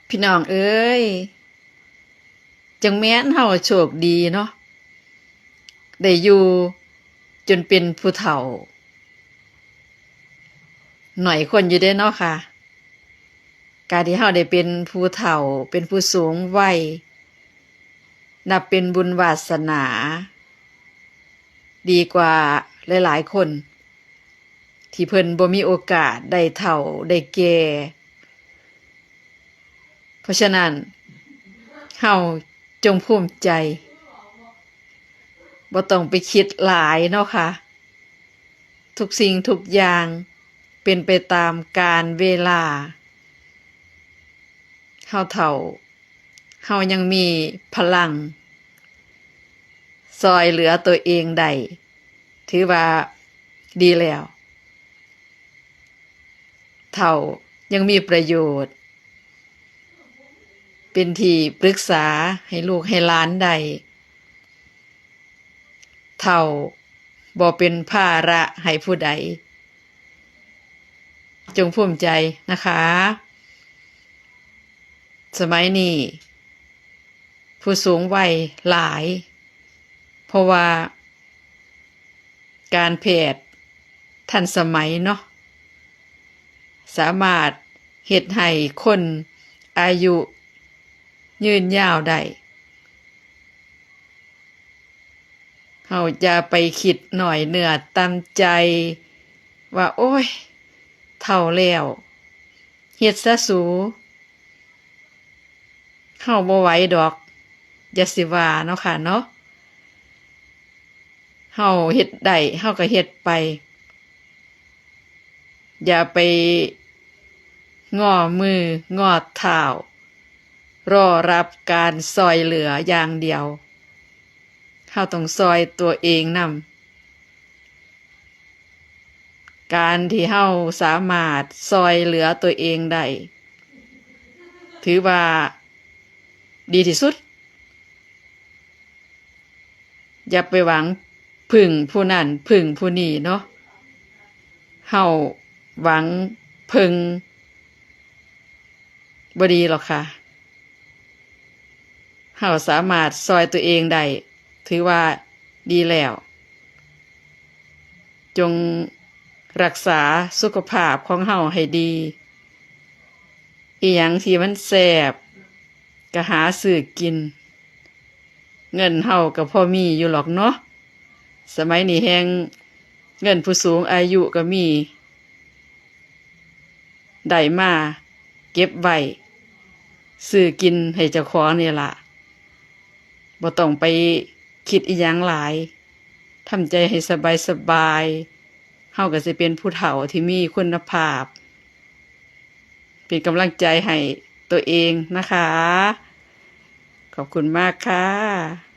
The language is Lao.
ພີ່ນ້ອງເອີຍ, ຈັ່ງແມ່ນເຮົາໂຊກດີເນາະ, ໄດ້ຢູ່ຈົນເປັນຜູ້ເຖົ້າ ໜ້ອຍຄົນຢູ່ເດ້ເນາະຄ່ະ. ການທີ່ເຮົາໄດ້ເປັນຜູ້ເຖົ້າ ເປັນຜູ້ສູງໄວ ນັບເປັນບຸນວາສະໜາ ດີກວ່າຫຼາຍໆຄົນ ທີ່ເພິ່ນບໍ່ມີໂອກາດໄດ້ເຖົ້າໄດ້ແກ່. ເພາະສະນັ້ນ ເຮົາຈົ່ງພູມໃຈ, ບໍ່ຕ້ອງໄປຄິດຫຼາຍເນາະຄ່ະ. ທຸກສິ່ງທຸກຢ່າງເປັນໄປຕາມການເວລາ. ເຮົາເຖົ້າ, ເຮົາຍັງມີພະລັງຊ່ອຍເຫຼືອຕົວເອງໄດ້, ຖືວ່າດີແລ້ວ. ເຖົ້າຍັງມີປະໂຫຍດ ເປັນທີ່ປຶກສາໃຫ້ລູກໃຫ້ຫຼານໄດ້. ເຖົ້າບໍ່ເປັນພາລະໃຫ້ຜູ້ໃດ. ຈົ່ງພູມໃຈນະຄະ. ສະໄໝນີ້ຜູ້ສູງໄວຫຼາຍ, ເພາະວ່າການແພດທັນສະໄໝເນາະ, ສາມາດເຮັດໃຫ້ຄົນອາຍຸຍືນຍາວໄດ້. ເຮົາຢ່າໄປຄິດນ້ອຍເນື້ອຕ່ຳໃຈວ່າ ໂອ້ຍ ເຖົ້າແລ້ວ ເຮັດຊະສູ, ເຮົາບໍ່ໄຫວດອກ, ຢ່າຊິວ່າເນາະຄ່ະເນາະ. ເຮົາເຮັດໄດ້ ເຮົາກໍເຮັດໄປ, ຢ່າໄປງໍມືງໍເທົ້າ ລໍຮັບການຊ່ອຍເຫຼືອຢ່າງດຽວ. ເຮົາຕ້ອງຊ່ອຍຕົວເອງນຳ. ການທີ່ເຮົາສາມາດຊ່ອຍເຫຼືອຕົວເອງໄດ້ ຖືວ່າດີທີ່ສຸດ. ຢ່າໄປຫວັງເພິ່ງຜູ້ນັ້ນເພິ່ງຜູ້ນີ້ເນາະ, ເຮົາຫວັງເພິ່ງບໍ່ດີຫຼອກຄ່ະ. ເຮົາສາມາດຊ່ອຍຕົວເອງໄດ້ ຖືວ່າດີແລ້ວ. ຈົ່ງຮັກສາສຸຂະພາບຂອງເຮົາໃຫ້ດີ, ອີ່ຫຍັງທີ່ມັນແຊບກໍຫາຊື້ກິນ, ເງິນເຮົາກໍພໍມີຢູ່ຫຼອກເນາະ. ສະໄໝນີ້ແຮ່ງເງິນຜູ້ສູງອາຍຸກໍມີ, ໄດ້ມາເກັບໄວ້ຊື້ກິນໃຫ້ເຈົ້າຂອງນີ້ລະ, ບໍ່ຕ້ອງໄປຄິດອີ່ຫຍັງຫຼາຍ, ທຳໃຈໃຫ້ສະບາຍໆ, ເຮົາກໍຊິເປັນຜູ້ເຖົ້າທີ່ມີຄຸນນະພາບ, ເປັນກຳລັງໃຈໃຫ້ຕົວເອງນະຄະ. ຂອບຄຸນມາກຄ່ະ.